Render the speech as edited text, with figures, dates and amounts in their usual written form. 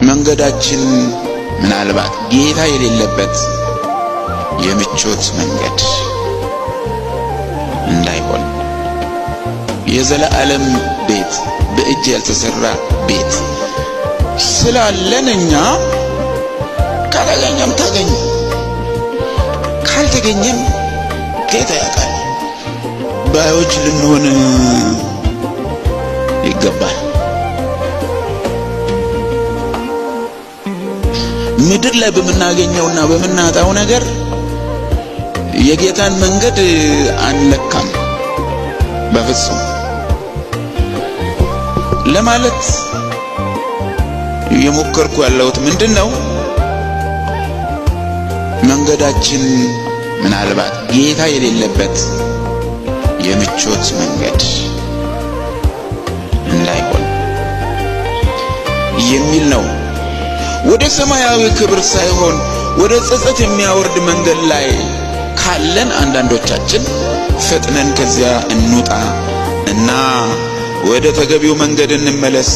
መንገዳችን ምናልባት ጌታ የሌለበት የምቾት መንገድ እንዳይሆን፣ የዘላለም ቤት፣ በእጅ ያልተሰራ ቤት ስላለን እኛ ካላገኘም ታገኝ፣ ካልተገኘም ጌታ ያውቃል ባዮች ልንሆን ይገባል። ምድር ላይ በምናገኘውና በምናጣው ነገር የጌታን መንገድ አንለካም በፍጹም። ለማለት እየሞከርኩ ያለሁት ምንድን ነው? መንገዳችን ምናልባት ጌታ የሌለበት የምቾት መንገድ እንዳይሆን የሚል ነው። ወደ ሰማያዊ ክብር ሳይሆን ወደ ጸጸት የሚያወርድ መንገድ ላይ ካለን አንዳንዶቻችን ፈጥነን ከዚያ እንውጣ እና ወደ ተገቢው መንገድ እንመለስ።